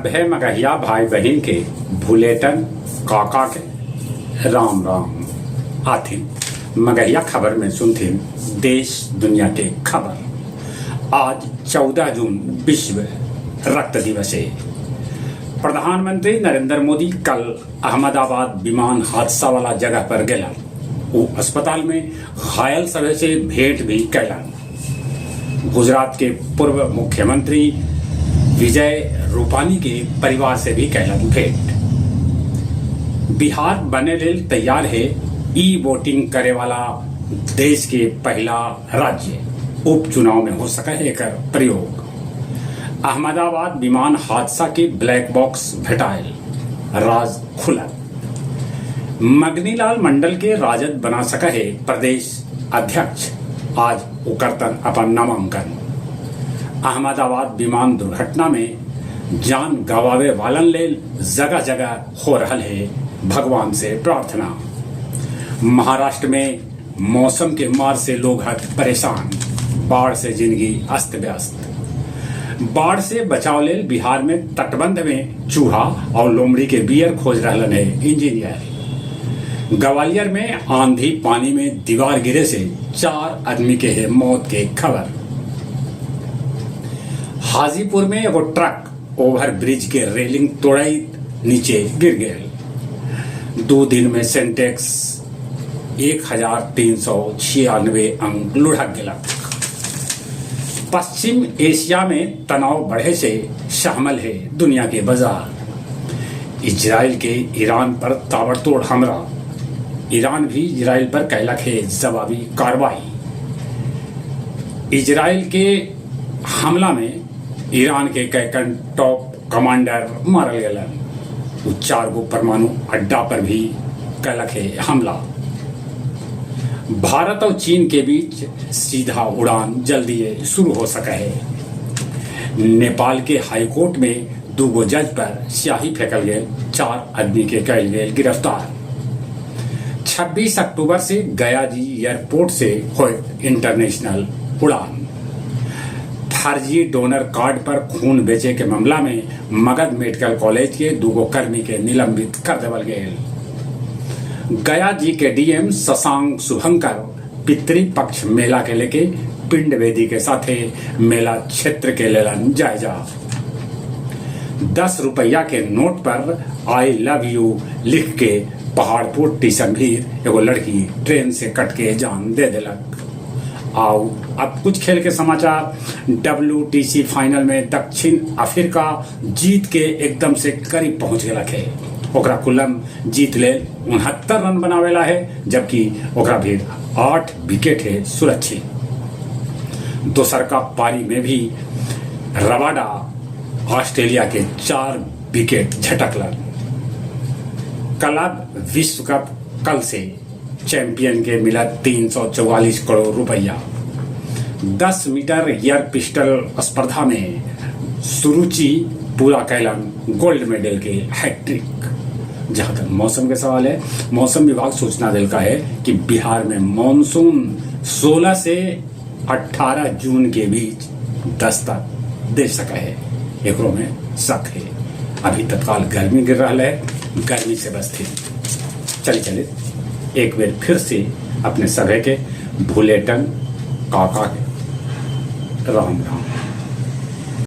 सभ्भे मगहिया भाई बहिन के भुलेटन काका के राम राम। आथिन मगहिया खबर में सुनथिन देश दुनिया के खबर। आज 14 जून विश्व रक्त दिवस है। प्रधानमंत्री नरेंद्र मोदी कल अहमदाबाद विमान हादसा वाला जगह पर गेलन। ऊ अस्पताल में घायल सभे से भेंट भी कैलन। गुजरात के पूर्व मुख्यमंत्री विजय रूपानी के परिवार से भी कैलन भेंट। बिहार बने लेल तैयार है ई वोटिंग करे वाला देश के पहला राज्य। उपचुनाव में हो सके है एकर प्रयोग। अहमदाबाद विमान हादसा के ब्लैक बॉक्स भेटायल, राज खुलल। मगनीलाल मंडल के राजद बना सके है प्रदेश अध्यक्ष, आज वो करतन अपन नामांकन। अहमदाबाद विमान दुर्घटना में जान गवावे वालन लेल जगह जगह हो रहल है भगवान से प्रार्थना। महाराष्ट्र में मौसम के मार से लोग हत परेशान, बाढ़ से जिंदगी अस्त व्यस्त। बाढ़ से बचाव लेल बिहार में तटबंध में चूहा और लोमड़ी के बियर खोज रहलन है इंजीनियर। ग्वालियर में आंधी पानी में दीवार गिरे से 4 आदमी के है मौत के खबर। हाजीपुर में एगो ट्रक ओवर ब्रिज के रेलिंग तोड़ई नीचे गिर गए। 2 दिन में सेंटेक्स 1396 अंक लुढ़क गया। पश्चिम एशिया में तनाव बढ़े से शामिल है दुनिया के बाजार। इजराइल के ईरान पर ताबड़तोड़ हमला, ईरान भी इजराइल पर कैलक है जवाबी कार्रवाई। इजराइल के हमला में ईरान के कैकन टॉप कमांडर मारल गलन। उ 4 गो परमाणु अड्डा पर भी कैलक है हमला। भारत और चीन के बीच सीधा उड़ान जल्दी शुरू हो सका है। नेपाल के हाईकोर्ट में 2 गो जज पर स्याही फेंकल गए, 4 आदमी के कैल गए गिरफ्तार। 26 अक्टूबर से गया जी एयरपोर्ट से होए इंटरनेशनल उड़ान। फर्जी डोनर कार्ड पर खून बेचे के मामला में मगध मेडिकल कॉलेज के 2 गो कर्मी के निलंबित कर देवल गए। गया जी के डीएम शशांक शुभंकर पितृपक्ष मेला के लेके पिंड वेदी के साथे मेला क्षेत्र के लेलन जायजा। 10 रुपया के नोट पर I love you लिख के पहाड़पुर टीसन भीर एगो लड़की ट्रेन से कट के जान दे देलक। आओ अब कुछ खेल के समाचार। डब्ल्यूटीसी फाइनल में दक्षिण अफ्रीका जीत के एकदम से करीब पहुंच गया है। ओकरा कुलम जीत ले 69 रन बनावेला है, जबकि ओकरा भी 8 विकेट है सुरक्षित। दोसर का पारी में भी रबाडा ऑस्ट्रेलिया के 4 विकेट झटकलन। क्लब विश्व कप कल से चैंपियन के मिला 344 करोड़ रुपया। 10 मीटर एयर पिस्टल स्पर्धा में सुरुचि पूरा कैलन गोल्ड मेडल के हैट्रिक। जहां तक मौसम के सवाल है, मौसम विभाग सूचना दिल का है कि बिहार में मानसून 16 से 18 जून के बीच दस्तक दे सका है। एकरों में शक है। अभी तत्काल गर्मी गिर रहा है, गर्मी से बचते। चले चले एक बार फिर से अपने सभे के भुलेटन काका के राम राम।